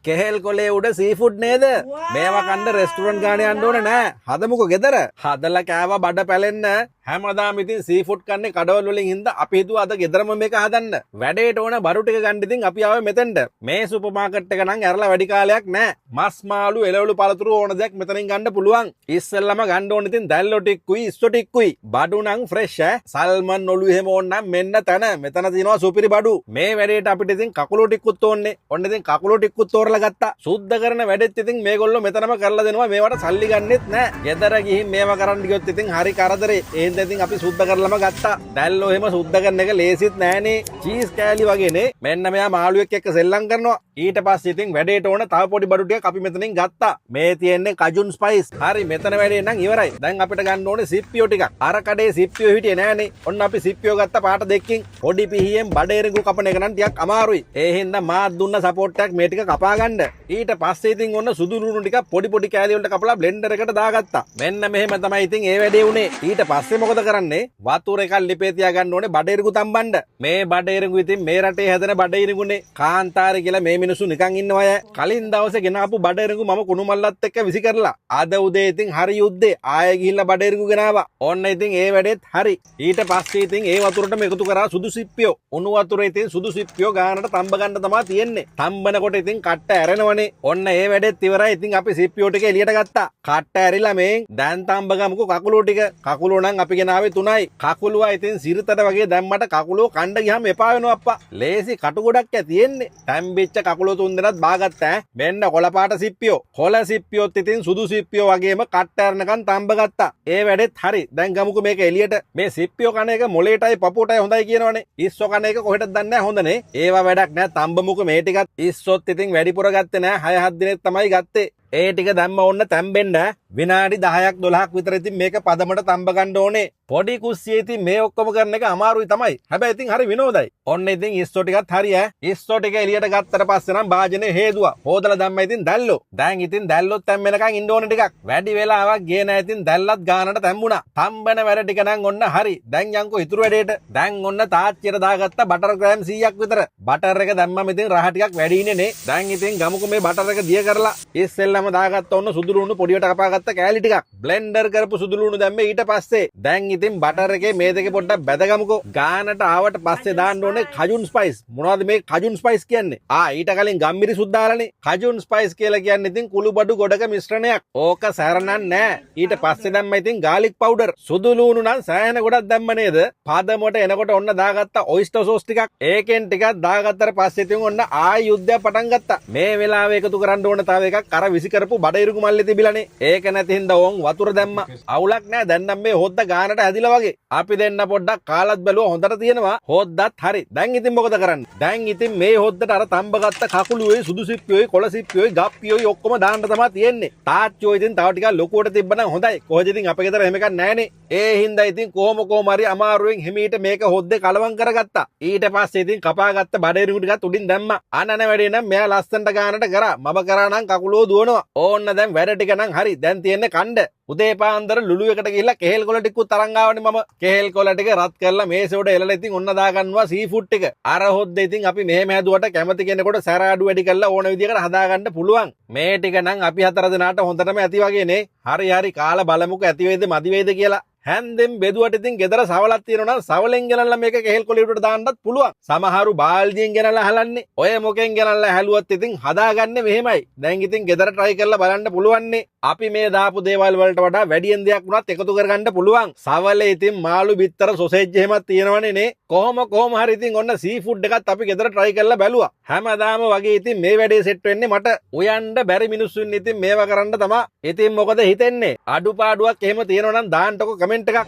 කෙහෙල් කොලේ උඩ සීෆුඩ් නේද? මේවා කන්න රෙස්ටුරන්ට් ගානේ යන්න ඕනේ නෑ. හදමුකෝ ගෙදර. හදලා කෑවා බඩ පැලෙන්න. හැමදාම ඉතින් සීෆුඩ් කන්නේ කඩවල් වලින් හින්දා අපි හිතුවා අද ගෙදරම මේක හදන්න. වැඩේට ඕන බරු ටික ගන්න ඉතින් අපි ආවේ මෙතෙන්ට. මේ සුපර් මාකට් එක නම් ඇරලා වැඩි කාලයක් නෑ. මස් මාළු එළවලු පළතුරු ඕන දෙයක් මෙතනින් ගන්න පුළුවන්. ඉස්සෙල්ලම ගන්න ඕන ඉතින් දැල්ලෝ ටිකකුයි ඉස්සෝ ටිකකුයි. බඩු නම් ෆ්‍රෙෂ් ඈ. සල්මන් ඔලු එහෙම ඕන නම් මෙන්න තැන. මෙතන තියෙනවා සුපිරි බඩු. මේ වැඩේට අපිට ඉතින් කකුලෝ ටිකකුත් ඕනේ. ඔන්න ඉතින් කකුලෝ ටිකකුත් තෝරලා ගත්තා. සුද්ධ කරන වැඩෙත් ඉතින් මේගොල්ලෝ මෙතනම කරලා දෙනවා. මේවට සල්ලි ගන්නෙත් නෑ. ගෙදර ගිහින් මේවා කරන්න ගියොත් ඉතින් හරි කරදරේ. ඒ හින්දා ඉතින් අපි සුද්ධ කරලම ගත්තා. දැල්ලෝ එහෙම සුද්ධ කරන එක ලේසිත් නෑනේ. චීස් කෑලි වගේනේ. මෙන්න මෙයා මාළුවෙක් එක්ක සෙල්ලම් කරනවා. ඊට පස්සේ ඉතින් වැඩේට ඕන තව පොඩි බඩු ටිකක් අපි මෙතනින් ගත්තා. මේ තියෙන්නේ කජුන් ස්පයිස්. හරි, මෙතන වැඩේ නම් ඉවරයි. දැන් අපිට ගන්න ඕනේ සිප්පියෝ ටිකක්. අර කඩේ සිප්පියෝ හිටියේ නෑනේ. ඔන්න අපි සිප්පියෝ ගත්ත පාට දෙකකින්. පොඩි පිහියෙන් බඩ එරඟු කපන එක නම් ටිකක් අමාරුයි. ඒ හින්දා මාත් දුන්න සපෝට් එකක් මේ ටික කපා ගන්න. ඊට පස්සේ ඉතින් ඔන්න සුදු ලුණු ටිකක් පොඩි පොඩි කෑලි වලට කපලා බ්ලෙන්ඩර් එකට දාගත්තා. මෙන්න මෙහෙම තමයි ඉතින් ඒ වැඩේ උනේ. ඊට පස්සේ මොකද කරන්නේ? වතුර එකක් ලිපේ තියාගන්න ඕනේ බඩ එරඟු තම්බන්න. මේ බඩ එරඟු ඉතින් මේ රටේ හැදෙන බඩ එරඟුනේ. කාන්තාරේ කියලා මේ මිනිස්සු නිකන් ඉන්නවා අය. කලින් දවසේ ගෙන ආපු බඩ එරඟු මම කුණු මල්ලත් එක්ක විසි කරලා. අද උදේ ඉතින් හරි යුද්ධේ ආයෙ ගිහිල්ලා බඩ එරඟු ගෙනාවා. ඔන්න ඉතින් ඒ වැඩේත් හරි. ඊට පස්සේ ඉතින් ඒ වතුරටම එකතු කරා සුදු සිප්පියෝ. උණු වතුරේ ඉතින් සුදු සිප්පියෝ ගානට තම්බ ගන්න තමයි තියෙන්නේ. තම්බනකොට ඉතින් කට්ට ඇරෙනවනේ. ඔන්න ඒ වැඩේත් ඉවරයි. ඉතින් අපි සිප්පියෝ ටික එළියට ගත්තා. කට්ට ඇරිලා මේ දැන් තම්බ ගමුකෝ කකුලෝ ටික. කකුලෝ නම් අපි ගෙනාවේ 3යි. කකුලුවා ඉතින් සිරිතට වගේ දැම්මට කකුලෝ කණ්ඩ ගියාම එපා වෙනවා අප්පා. ලේසි කටු ගොඩක් ඈ තියෙන්නේ. තැම්බිච්ච කකුලෝ තුන් දෙනත් බාගත්තා ඈ. මෙන්න කොළ පාට සිප්පියෝ. කොළ සිප්පියොත් ඉතින් සුදු සිප්පියෝ වගේම කට්ට ඇරනකන් තම්බ ගත්තා. ඒ වැඩෙත් හරි. දැන් ගමුකෝ මේක එළියට. මේ සිප්පියෝ කන එක මොලේටයි පපුවටයි හොඳයි කියනවනේ. ඉස්සෝ කන එක කොහෙටද දන්නේ නැහැ හොඳනේ. ඒවා වැඩක් නෑ. තම්බමුකෝ මේ ටිකත්. ඉස්සොත් ඉතින් වැඩිපුර ගත්තේ නෑ. 6-7 දිනෙත් තමයි ගත්තේ. ඒ ටික දැම්ම ඔන්න තැම්බෙන්න විනාඩි 10ක් 12ක් විතර ඉතින් මේක පදමට තම්බ ගන්න ඕනේ. පොඩි කුස්සියේ ඉතින් මේ ඔක්කොම කරන එක අමාරුයි තමයි. හැබැයි ඉතින් හරි විනෝදයි. ඔන්න ඉතින් ඉස්සෝ ටිකත් හරි ඈ. ඉස්සෝ ටික එළියට ගත්තට පස්සේ නම් භාජනේ හේදුවා. හොදලා දැම්ම ඉතින් දැල්ලෝ. දැන් ඉතින් දැල්ලොත් තැම්බෙනකන් ඉන්න ඕන ටිකක්. වැඩි වෙලාවක් ගියේ නෑ, ඉතින් දැල්ලත් ගානට තැම්බුණා. තම්බන වැඩ ටික නම් ඔන්න හරි. දැන් යන්කෝ ඉතුරු වැඩේට. දැන් ඔන්න තාච්චියට දාගත්ත බටර් ග්‍රෑම් 100ක් විතර. බටර් එක දැම්මම ඉතින් රහ ටිකක් වැඩි ඉන්නේ නේ. දැන් ඉතින් ගමුකෝ මේ බටර් එක දිය කරලා. ඉස්සෙල්ලම දාගත්ත ඔන්න සුදු ලුණු පොඩියට කපාගත්ත කෑලි ටිකක්. බ්ලෙන්ඩර් කරපු සුදු ලුණු දැම්මේ ඊට පස්සේ. දැන් ඉතින් බටර් එකේ මේ දෙකේ පොඩ්ඩක් බැදගමුකෝ. ගානට ආවට පස්සේ දාන්න ඕනේ කජුන් ස්පයිස්. මොනවද මේ කජුන් ස්පයිස් කියන්නේ? ආ, ඊට කලින් ගම්මිරිසුත් දාලානේ. කජුන් ස්පයිස් කියලා කියන්නේ ඉතින් කුළු බඩු ගොඩක මිශ්‍රණයක්. ඕක සැරනන් නෑ. ඊට පස්සේ දැම්ම ඉතින් ගාලික් පවුඩර්. සුදු ලුණු නම් සෑහෙන ගොඩක් දැම්ම නේද? පදමට එනකොට ඔන්න දාගත්ත ඔයිස්ටර් සෝස් ටිකක්. ඒකෙන් ටිකක් දාගත්තට පස්සේ ඉතින් ඔන්න ආයි යුද්ධයක් පටන් ගත්තා. මේ වෙලාවේ එකතු කරන්න ඕන තව එකක් අර විසි කරපු බඩ ඉරුකු මල්ලේ තිබිලානේ. ඒක නැති හින්දා ඕන් වතුර දැම්මා. අවුලක් නෑ. දැන් නම් මේ හොද්ද ගානට හැදිලා වගේ. අපි දෙන්න පොඩ්ඩක් කාලත් බැලුවා, හොඳට තියෙනවා. හොද්දත් හරි. දැන් ඉතින් මොකද කරන්නේ? දැන් ඉතින් මේ හොද්දට අර තම්බගත්ත කකුලුවේ සුදු සිප්පියෝයි කොළ සිප්පියෝයි ගප්පියෝයි ඔක්කොම දාන්න තමයි තියෙන්නේ. තාච්චියෝ ඉතින් තව ටිකක් ලොකුවට තිබ්බනම් හොඳයි. කොහෙද ඉතින් අපේ ගෙදර එහෙම එකක් නෑනේ. ඒ හින්දා ඉතින් කොහොම කොහොම හරි අමාරුවෙන් හිමීට මේක හොද්දේ කලවම් කරගත්තා. ඊට පස්සේ ඉතින් කපාගත්ත බඩ එරිඟු ටිකත් උඩින් දැම්මා. අනන වැඩේ නම් මෙයා ලස්සනට ගානට කරා. මම කරා නම් කකුලෝ දුවනවා. ඕන්න දැන් වැඩ ටික නම් හරි. දැන් තියෙන්නේ කණ්ඩ. උදේ පාන්දර ලුළු එකට ගිහිල්ලා කෙහෙල් කොළ ටිකකුත් අරන් ආවනේ මම. කෙහෙල් කොළ ටික රත් කරලා මේසෙ උඩ එලලා ඉතින් ඔන්න දාගන්නවා සී ෆුඩ් ටික. අර හොද්ද ඉතින් අපි මෙහෙම හැදුවට කැමති කෙනෙකුට සැර අඩු වැඩි කරලා ඕන විදියකට හදාගන්න පුළුවන්. මේ ටික නම් අපි හතර දෙනාට හොඳටම ඇති වගේ නේ. හරි හරි, කාලා බලමුකෝ ඇති වේද මදි වේද කියලා. හැන්දෙන් බෙදුවට ඉතින් ගෙදර සවලක් තියෙනවා නම් සවලෙන් ගෙනල්ලා මේක කෙහෙල් කොළ උඩට දාන්නත් පුළුවන්. සමහරු බාල්දියෙන් ගෙනල්ලා හලන්නේ. ඔය මොකෙන් ගෙනල්ලා හැලුවත් ඉතින් හදාගන්නේ මෙහෙමයි. දැන් ඉතින් ගෙදර try කරලා බලන්න පුළුවන්නේ. අපි මේ දාපු දේවල් වලට වඩා වැඩියෙන් දෙයක් වුණත් එකතු කරගන්න පුළුවන්. සවලේ ඉතින් මාළු බිත්තර සොසේජ් එහෙමත් තියෙනවනේ නේ. කොහොම කොහොම හරි ඉතින් ඔන්න සී ෆුඩ් එකත් අපි ගෙදර try කරලා බැලුවා. හැමදාම වගේ ඉතින් මේ වැඩේ සෙට් වෙන්නේ මට. උයන්න බැරි මිනිස්සුන් ඉතින් මේවා කරන්න තමා. ඉතින් මොකද හිතෙන්නේ? අඩුපාඩුවක් එහෙම තියෙනවා නම් දාන්නකෝ කමෙන්ට් එකක්.